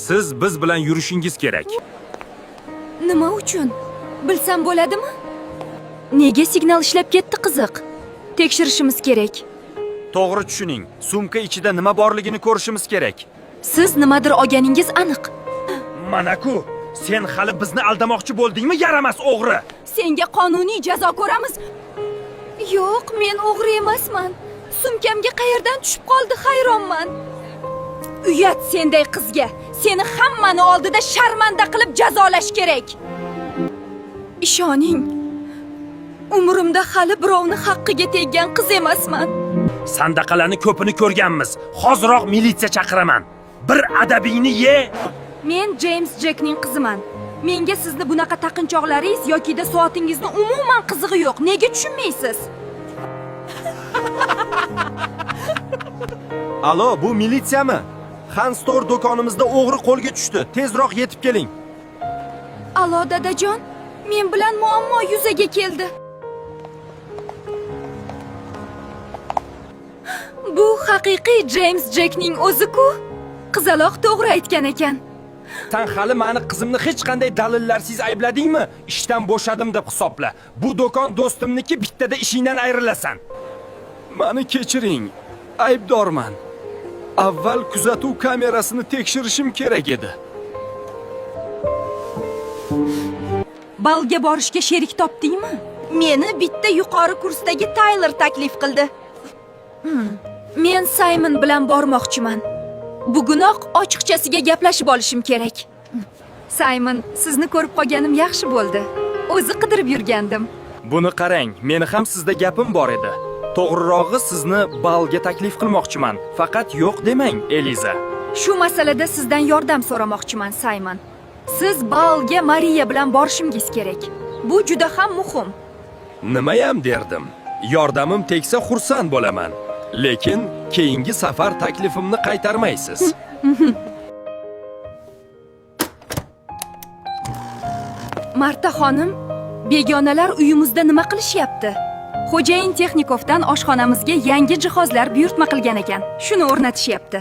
Siz biz bilan yurishingiz kerak. Nima uchun? Bilsam bo'ladimi? Nega signal ishlab ketdi qiziq? Tekshirishimiz kerak. To'g'ri tushuning. Sumka ichida nima borligini ko'rishimiz kerak. Siz nimadir olganingiz aniq. Mana-ku, sen hali bizni aldamoqchi bo'ldingmi, yaramas o'g'ri? Senga qonuniy jazo ko'ramiz. Yo'q, men o'g'ri emasman. Sumkamga qayerdan tushib qoldi hayronman. Uyat senday qizga. Seni hammani oldida sharmanda qilib jazolash kerak. Ishoning. Umrimda hali birovni haqqiga teggan qiz emasman. Sandaqalarni ko'pini ko'rganmiz. Hoziroq militsiya chaqiraman. Bir adabingni ye. Men James Jackning qiziman. Menga sizni bunaqa taqinchoqlaringiz yokida soatingizni umuman qizig'i yo'q. Nega tushunmaysiz? Alo, bu militsiyami? Xan Store do'konimizda o'g'ri qo'lga tushdi. Tezroq yetib keling. Alo dadajon, men bilan muammo yuzaga keldi. Bu haqiqiy James Jackning o'zi-ku. Qizaloq to'g'ri aytgan ekan. San hali mani qizimni hech qanday dalillarsiz aybladingmi? Ishdan bo'shadim deb hisobla. Bu do'kon do'stimniki, bittada ishingdan ayrilasan. Mani kechiring. Aybdorman. Avval kuzatuv kamerasini tekshirishim kerak edi. Balga borishga sherik topdingmi? Meni bitta yuqori kursdagi Tyler taklif qildi. Men Simon bilan bormoqchiman. Bugunoq ochiqchasiga gaplashib olishim kerak. Simon, sizni ko'rib qolganim yaxshi bo'ldi. O'zi qidirib yurgandim. Buni qarang, meni ham sizda gapim bor edi. To'g'rirog'i sizni balga taklif qilmoqchiman. Faqat yo'q demang, Eliza. Shu masalada sizdan yordam so'ramoqchiman, Simon. Siz balga Mariya bilan borishingiz kerak. Bu juda ham muhim. Nimayam derdim. Yordamim tegsa xursand bo'laman. Lekin keyingi safar taklifimni qaytarmaysiz. Marta xonim, begonalar uyimizda nima qilishyapti? Xo'jayin Texnikovdan oshxonamizga yangi jihozlar buyurtma qilgan ekan. Shuni o'rnatishyapti.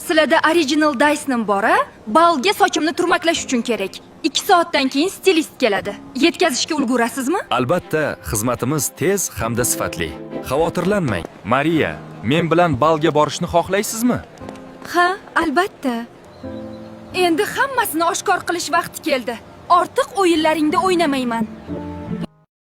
Sizlarda original Dyson bor-a? Balga sochimni turmaklash uchun kerak. 2 soatdan keyin stilist keladi. Yetkazishga ulgurasizmi? Albatta, xizmatimiz tez hamda sifatli. Xavotirlanmang. Mariya, men bilan balga borishni xohlaysizmi? Ha, albatta. Endi hammasini oshkor qilish vaqti keldi. Ortiq o'yinlaringda o'ynamayman.